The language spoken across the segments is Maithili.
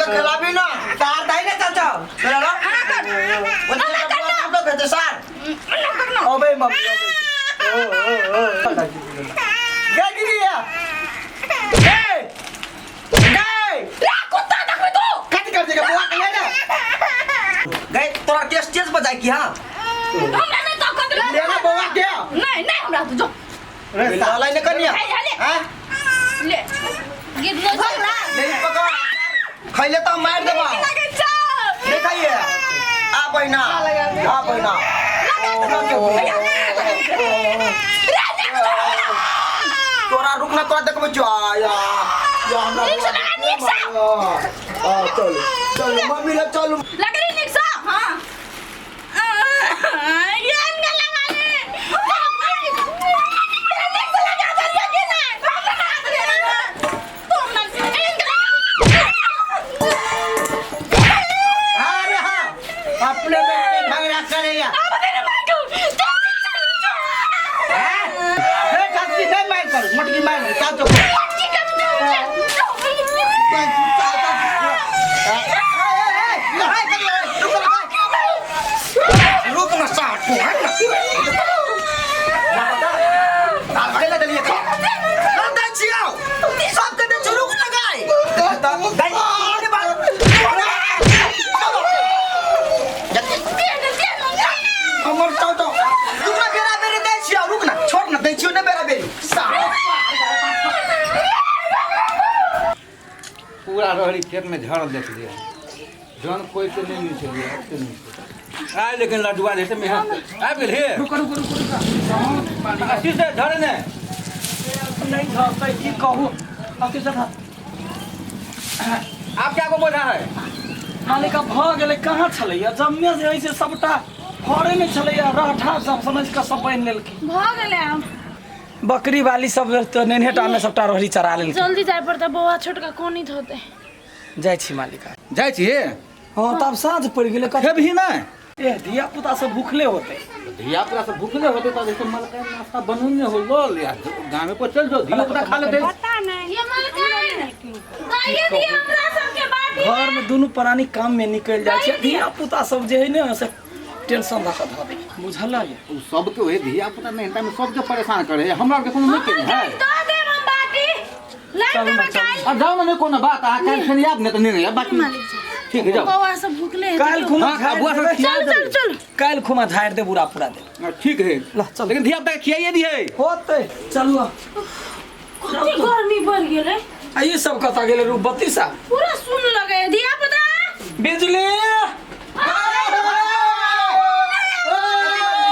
के खिलाबी ना तार दाई ने चाचा मेरा ना एना कर एना करना तो कहते सार एना कर ना अबे मम्मी अबे ओ ओ ओ गई गिरिया गए गए रे कुत्ता देखबी तू कट कर देगा बुआ के ना गए तोरा के स्टेज पर जाए की हां हमरा नहीं ताकत रे लेना बउआ के नहीं नहीं हमरा तो जो रे साला ने कनिया हां ले गिरलो छै नहीं पकड़ खैले तो मार देबा लगे छौ नहीं खाइए आ बहिना आ बहिना तोरा रुक ना तोरा देखबे छौ आ या या हमरा नीक से लगा, नीक से। आ चल चल मम्मी लग चल लगली नीक से हां ये अंगा लगा ले नीक से लगा दलिया कि नहीं हमरा ना हाथ ले तुम ना अंगा अरे हाँ अपने में झगड़ा करेगा अब तेरे मार को चल चल चल हे काकी नहीं मार कर मटकी मार का तो मटकी का रुक ना साठ तू हट ना ना पता दाल दलिए ना दे छियो सब के दे रुक ना गाय गाय के बात हमर तो तो रुक ना बेरा बेरी दे छियो रुक ना छोड़ ना दे छियो ना बेरा बेरी साठ पूरा रहरी खेत में झड़ देख लिया जन कोई के नहीं मिल चलिए के नहीं आए लेकिन लड्डुआ जैसे में आबि गेल हे रुको रुको रुको रुको अस्सी से झड़े ने नहीं झड़तै की कहू अथी से आप क्या को बोझा है मालिक आब भऽ गेलै कहाँ छलैया जम्मे जे है से सबटा फड़े नहि छलैया रहठा सब समझ कऽ सब बान्हि लेलकै भऽ गेलै आब बकरी वाली सब तऽ नेन्हेटा मे सबटा रोहरी चरा लेलकै जल्दी जाय पड़तै बौआ छोटका कोनी होतै जाइ छी मालिक जाइ छी हँ तब साँझ पड़ि गेलै कथी खेबही नहि ए धिया पुता सब भूखले होतै धिया पुता सब भूखले होते तब जैसे मलकाइन नाश्ता बनू नहीं हो लो या गामे पर चल जाओ धिया पुता खा लेते पता नहीं ये मलकाइन गाइए दिए हमरा सबके बाटी घर में दुनू प्राणी काम में निकलि जाइ छै धिया पुता सब जे है ने से टेंशन धऽ कऽ धऽ दै बुझल ये उ सबके ओहे धिया पुता नहीं में सबके परेशान करे है हमरा आरके कोनो नहीं केने है दऽ देब हम बाटी लाइन चलू ना, देबै चलू। काल्हि अब जाओ ना नहीं कोनो बात अहाँ काल्हि फेन आयब ने तऽ नहीं आयब बाकी ठीक है जाओ बौआ सब भूखले हेतै काल्हि खुमा हाँ, झाड़ि बुआ सब देबै। खिया चल चल चल काल्हि खुमा झाड़ि दे बुरा पूरा दे हाँ, ठीक है ला, चल। लेकिन धिया पुता के खियाइए दिए होतै चलू आब। कते गर्मी बढ़ गेलै आ ई सब कतऽ गेलै रूपवती सा पूरा सुन लगे धिया पुता बिजली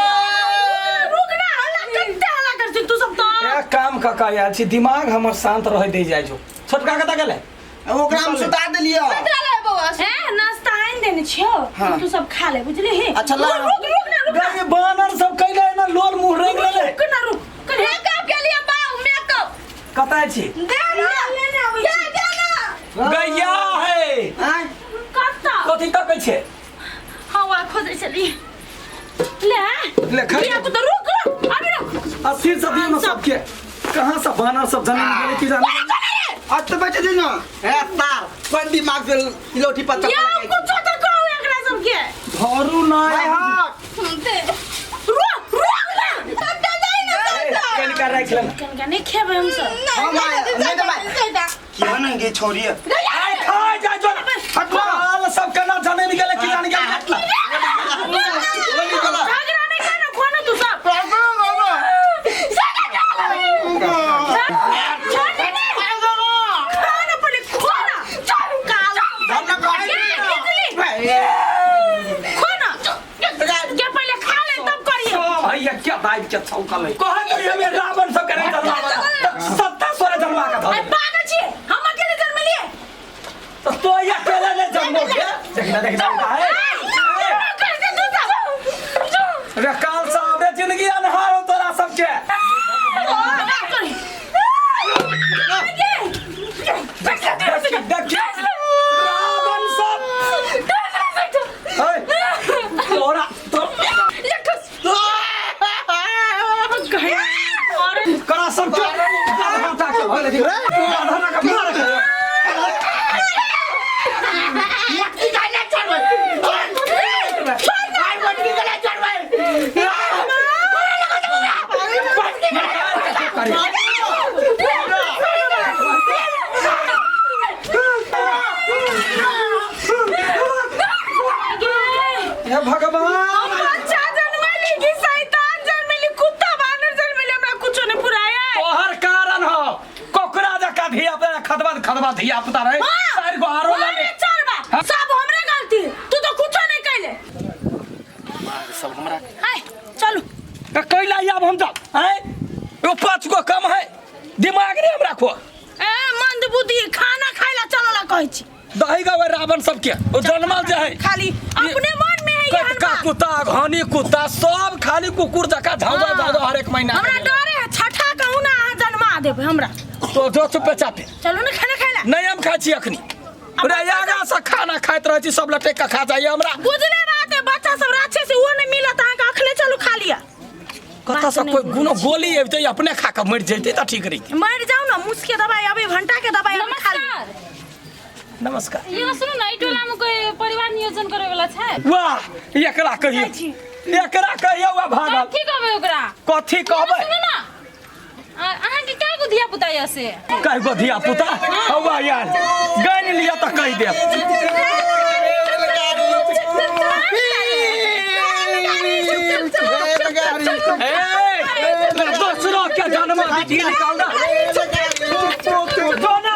रुक ना हल्ला कते हल्ला कर छी तू सब तो ए काम कऽ कऽ आयल छी दिमाग हमर शांत रहै दै जाइ छौ छोटका कतऽ गेलै ओकरा हम सुता देलियै चले बौआ ए नाश्ता आनि देने छियौ हाँ। तू सब खा ले बुझली अच्छा, ला। रुक रुक ना रुक ना गई बानर सब कैले ना लोल मुंह रंग लेले रुक ना रुक कनी मेकअप के लिए बाऊ मेकअप कतऽ छी दे ना लेने आबै दे छी दे ना गैया है आँय कतऽ कथी तकै छै हवा खोजै छली ले ले, खा। धिया पुता रुक रुक अभी रुक आ सिर से दियौ ना सबके कहाँ से बानर सब जमीन गेलै की जाने अब तो बचे दी ना ए तार कोन दिमाग से लौठी पर या चप्पल कुछो तो कहू एकरा सबके धरू ना भाई हट दे रुक रुक ना सबटा दे ना सबटा कनिका राखि लेना कनिका नहि खेबै हम सब हाँ, माय, नहीं तो माय। क्यों नहीं गई छोरी आइ खा जाइ जो हटला सब केना जमीन गेलै की जाने गेलै हटला झगड़ा नहि कर ना खोना तू सब खाना पहिले खोना चल काल खोना के पहिले खा ले तब करिए सब भैया क्या दाइब के छौकल है कहत रही हमे रावण सब करे जन्मा सत्ता सोरे जन्मा का अरे धर पागल छियै हम अकेले जन्मलियै तो तो ये अकेले नहीं जन्मो के देखना देखना है रे काल साहब रे जिंदगी अनहार हो तोरा सबके देखी देखी रावण सब ए, तोरा तो करा सब के आधा के भले रे आधा के मार के बताओ कोकरा जका धिया पुता खदबा खदबा धिया पुता रहे चार गो आरो हाँ, लले चार बा सब हमरे गलती तू तो कुछो नहीं कैले सब हमरा आय चलू त कैला आब हम जाओ हैं एगो पाँच गो कम है दिमाग नहीं हमरा खो ए मंद बुद्धि खाना खाइला चलला कहै छी दही गवे रावण सबके ओ जनमल जे है खाली अपने मन में है ये कटका कुत्ता घनी कुत्ता सब खाली कुकुर जका झाँझा झाँझा हर एक महीना हमरा डरे है छठा कहूँ ना अहाँ जन्मा देबै हमरा तो जो चुपे चापे चलू ने खाना खाइला नहीं हम खाइ छी अखनी रे आगा से खाना खाइत रहै छी सब लटक के खा जाइए हमरा बुझले बात है बच्चा सब राछे से वो नहीं मिलत अहाँके अखने चलू खा लिया कतऽ से कोई गुनो गोली अबितै अपने खा के मरि जैतै तऽ ठीक रहितै मरि जाउ ने मुस के दवाई अबै घंटा के दवाई अबै खा लिअ नमस्कार नमस्कार यो सुनू न एहि टोला में कोई परिवार नियोजन करे वाला छै वाह एकरा कहियो एकरा कहियो वाह भागल कथी कहबै ओकरा कथी कहबै सुनू न अहाँके कए गो धिया पुता यऽ से कय गो धिया पुता हौवा यार गानि लिअ तऽ कहि देब ए दोसरो के जन्म बेटी निकाल दा जो ना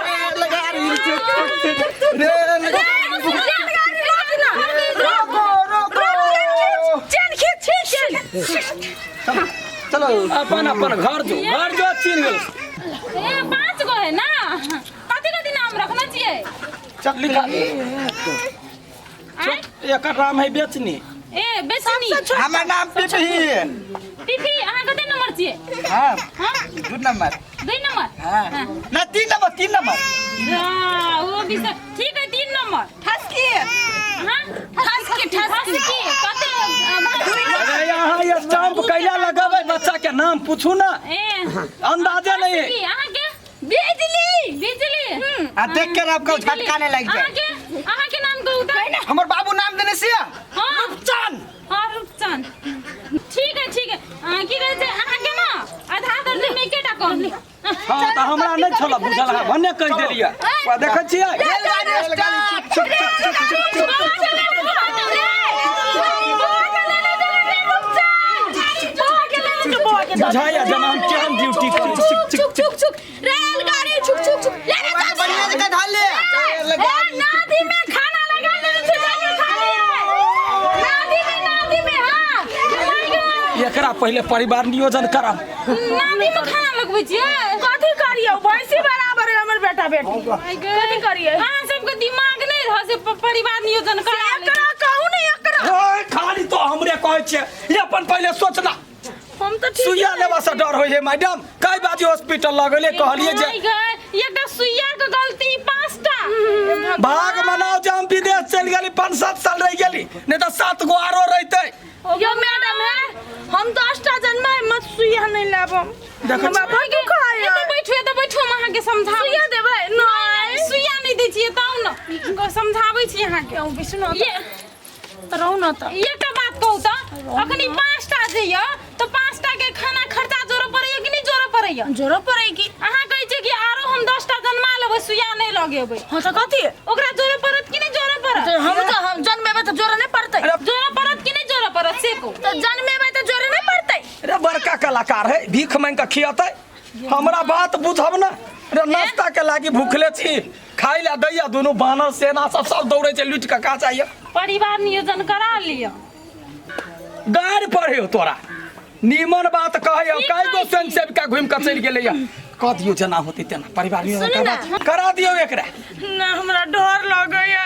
चलो अपन अपन घर जो घर जो चिन्ह गेल ए पाँच गो है ना कथी कथी नाम रखने छियै लिखा आँय? एकर नाम है बेचनी ए बेचनी हमर नाम पिपही पीपी अहाँ कते नंबर छियै हाँ हाँ दू नंबर दुई नंबर हाँ ना तीन नंबर तीन नंबर हाँ, वो भी सब ठीक है तीन नंबर ठसकी हाँ ठसकी ठसकी ठसकी कते अरे यहाँ ये स्टाम्प कैला लगाबै बच्चा के नाम पूछू ना ए अंदाजे नहीं है ठसकी अहाँ के बिजली बिजली आ देख के आपको झटका नहीं लग जाए अहाँ के अहाँ के नाम कहू तऽ हमर बाबू नाम देने से हाँ रूपचंद हाँ रूपचंद ठीक है ठीक है की कहै छै अहाँ के ना आधा दर्जन में एकेटा कम हाँ तऽ हमरा नहि छल बुझल है भने कहि देलियै वएह देखै छियै रेलगाड़ी चुप चुप चुप चुप चुप चुप बुझाइया जेना हम केहन ड्यूटी करै छी चुक चुक चुक रेलगाड़ी चुक चुक चुक ले रे चल बढ़िया जगह ढाल ले ए नदी में खाना लगा ले छे जाके खा ले नदी में नदी में हां एकरा पहिले परिवार नियोजन करब नदी में खाना लगबै छियै कथी करियो भैंसी बराबर है हमर बेटा बेटी कथी करिए अहाँ सबके दिमाग नहि रह से परिवार नियोजन करा ले एकरा कहू ने एकरा ओए, खाली तो हमरे कहै छियै ई अपन पहिले सोचना हम तो ठीक सुइया लेबा से डर होइ छै मैडम कई बाजी हॉस्पिटल लगेले कहलिए जे माय गॉड, एकटा सुइया के गलती पाँचटा भाग मनाओ जे हम विदेश चलि गेली 5-7 साल रहि गेली नहीं तऽ 7 गो आरो रहितै यो मैडम है हम 10टा जन्म है मत सुइया नहीं लाबम देखै हमरा बहुत दुख है एतऽ बैठू एतऽ बैठू हम अहाँके समझाबै सुइया देबै नहि सुइया नहि दै छियै तब ने समझाबै छी अहाँके विष्णु ये तऽ रहू न तऽ एकटा बात कहू तऽ अखनी पाँचटा जे यऽ तऽ पाँचटा के खाना खर्चा जोड़ऽ पड़ैया कि नहि जोड़ऽ पड़ैया जोड़ऽ पड़ै कि अहाँ कहै छियै कि आरो हम 10टा जन्मा लेबै सुइया नहि लगेबै हाँ तऽ कथी ओकरा जोड़ऽ पड़त कि नहि जोड़ऽ पड़त तऽ हम तऽ हम जन्मेबै तऽ जोड़ऽ नहि पड़तै जोड़ऽ पड़त कि नहि जोड़ऽ पड़त से कहू तऽ जन्मेबै तऽ जोड़ऽ नहि पड़तै अरे बड़का कलाकार है भीख मांगि कऽ खियतै हमरा बात बुझब ने रे नाश्ता के लागी भूखले छी खाइ ला दैया दुनू बानर सेना सब सब दौड़े छै लुटि कऽ का चाहिए परिवार नियोजन करा लिअ गारि पढ़े हो तोरा नीमन बात कहै हो ठीक कई गो कहै छी। स्वयं सेविका घुमि कऽ चलि गेलैया कह दियौ जेना होतै तेना परिवार नियोजन सुनू ना। करा दियौ एकरा ना हमरा डर लगैया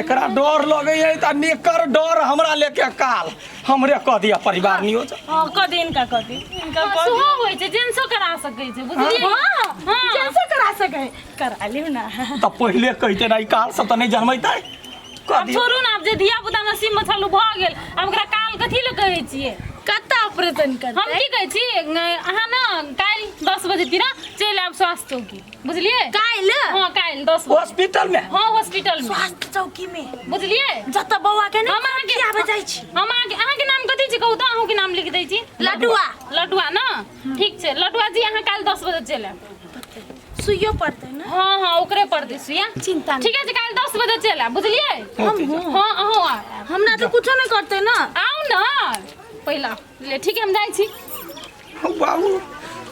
एकरा डर लगैया तऽ निकर डर हमरा लेके काल हमरे कह दिया परिवार नियोजन हाँ कह दे इनका कह दे इनका कह दे सेहो होइ छै जेंसो करा सकै छै बुझलियै हाँ हाँ। जेंसो करा सकै करा लियौ ना तऽ पहिले कहिते ना ई काल सब तऽ नहि जनमैतै कह आब दियौ छोड़ू ने आब जे धिया पुता नसीब में छलू भऽ गेल आब ओकरा काल कथी लए कहै छियै कत्ता ऑपरेशन हम करतै की कहै छी अहाँ ने काल्हि 10 बजे तिर चलि आयब स्वास्थ्य चौकी बुझलियै काल्हि हँ काल्हि 10 बजे हॉस्पिटल में हँ हॉस्पिटल में स्वास्थ्य चौकी में बुझलियै जतऽ बौआ के हम नहि अहाँके आबै जाइ छी हम अहाँके अहाँके नाम कथी छै कहू तऽ अहूँके नाम लिख दै छी लडुआ लडुआ ने ठीक छै लडुआ जी अहाँ काल्हि 10 बजे चलि आयब सुइयो पड़तै ने हँ हँ ओकरे पड़तै सुइया चिंता नहि ठीक छै काल्हि 10 बजे चलि आयब बुझलियै हमहूँ हँ अहूँ आयब हमरा तऽ कुछो नहि करतै ने आउ ने पहिला ले ठीक है हम जाइ छी बाबू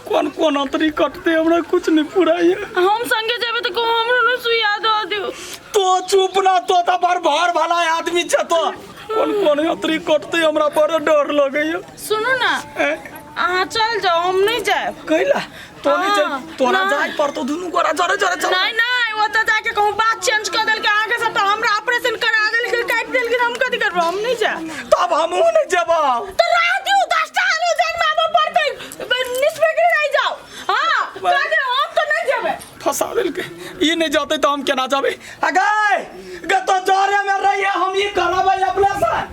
कोन कोन अंतरी कटते हमरा कुछ नहीं पुराइए। हम संगे जेबै तऽ कहूँ हमरो ने सुइया दऽ दियौ। तो चुप ना, तो तऽ बड़ भर भला आदमी छ तो। कोन कोन अंतरी कटते हमरा बड़ डर लगैया। सुनू ना, अहाँ चल जाउ, हम नहि जायब। कैला तो नहीं चल? हाँ, तोरा ना। जाय पड़तो, दुनू गोरा जरे जरे चल। नहीं नहीं, ओतऽ जाके कहूँ बात चेंज कऽ देलकै अहाँके, सबटा हमरा ऑपरेशन करा देलकै, काटि देलकै, हम कथी करबै? हम नहि जायब। तब हमहूँ नहीं जेबौ। तऽ रह दियौ, 10टा आरो जन्माबऽ पड़तै, निष्फिक्र रहि जाउ। हाँ, कह दियौ, हम तऽ नहि जेबै। फंसा देलकै। ई नहीं जतै तऽ हम केना जेबै? आ गै गे, तो जरे में